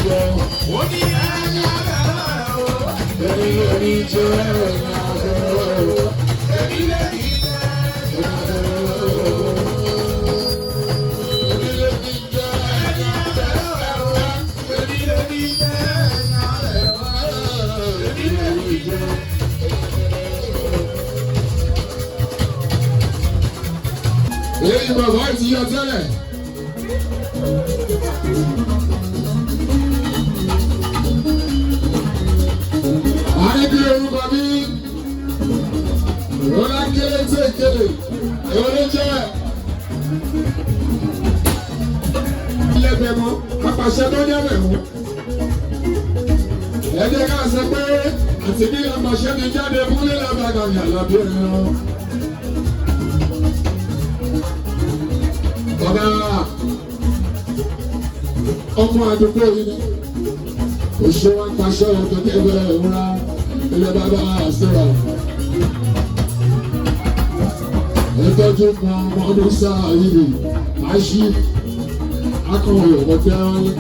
jẹ́. Ó ní ẹni abẹ́rẹ́ o. Èmi lè ní jẹ́ ẹni abẹ́rẹ́ o. Èmi lè ní jẹ́ Ẹni abẹ́rẹ́ o. Èmi lè ní jẹ́ ẹni abẹ́rẹ́ o. Èmi lè ní jẹ́ ẹni abẹ́rẹ́ o. èmi lè ní jẹ́. Èyí bàbá ti yọ tẹ́lẹ̀. A ní kí orúkọ bí Rọ́lá kéré tí èkélé, èwo ló jẹ́? Ilé-ẹgbẹ́ mọ́, apàṣẹ tó ní ẹ̀bẹ̀ mọ́. Ẹ jẹ́ ká sọ pé àti bí apàṣẹ mi jáde fún lílẹ̀ bàgàmì àlàbí ẹ̀rọ. Bàbá ọmọ àdúgbò yìí ni òṣè wọn pàṣẹ ọ̀tọ̀ kẹfẹ́ ìwúra ilé bàbá àṣírà. Ìtọ́jú kan ọmọ ọdún sáà yìí àṣì akọ̀wé ọ̀tẹ́ wálé.